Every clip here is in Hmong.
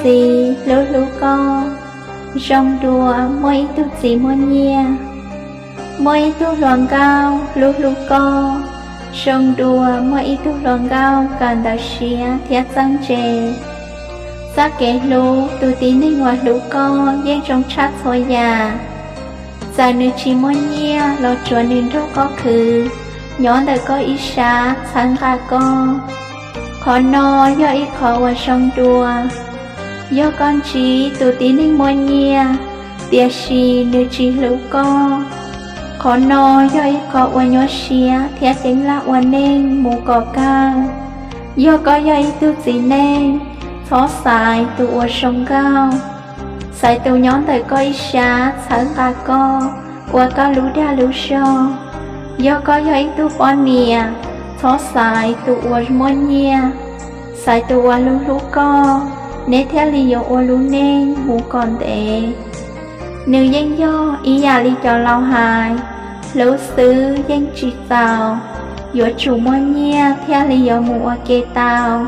Txiv hlub hlub koj, zoo dua muaj ib tug txiv muaj nyiaj. Muaj ib tug hluas nkauj hlub hlub koj, zoo dua muaj ib tug hluas nkauj kawm ntawv siab thiab txawj ntse. Txoj kev hlub tus tib neeg uas hlub koj yeej zoo tshaj txhua yam. Txawm nws tsis muaj nyiaj los tsuav nws nrog koj khwv, nyob ntawm koj ib sab txhawb nqa koj. Qhov no yog ib qho uas zoo dua. Yog koj ntsib tus tib neeg muaj nyiaj, tiam sis nws tsis hlub koj, qhov no yog ib qho uas nyuaj siab thiab ceeb laj ua neej mus kom kawg. Yog koj yog ib tug txiv neej, txhob xaiv tus uas zoo nkauj, xaiv tus nyob ntawm koj ib sab txhawb nqa koj, ua koj lub dag lub zog. Yog koj yog ib tug poj niam, txhob xaiv tus uas muaj nyiaj, xaiv tus uas hlub hlub koj, neb thiaj li yuav ua lub neej mus kom ntev. Nws yeej yog ib yam li cov laus hais, hlub xwb yeej tsis txaus, yuav tsum muaj nyiaj thiaj li yuav mus ua ke tau,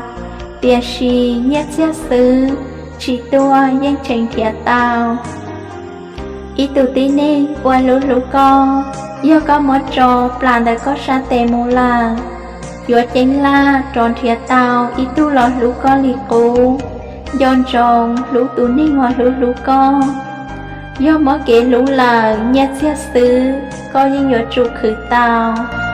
tiam sis nyiaj txiag xwb tsis tuaj yeej tseem nrhiav tau. Ib tus tib neeg uas hlub hlub koj, yog koj muab tso plam ntawm koj sab tes mus lawm, yuav ceeb laj rov nrhiav tau ib tug los hlub koj li qub, nco ntsoov hlub tus neeg uas hlub hlub koj. Yog muab kev hlub lawm, nyiaj txiag xwb koj yeej yuav tsum khwv tau.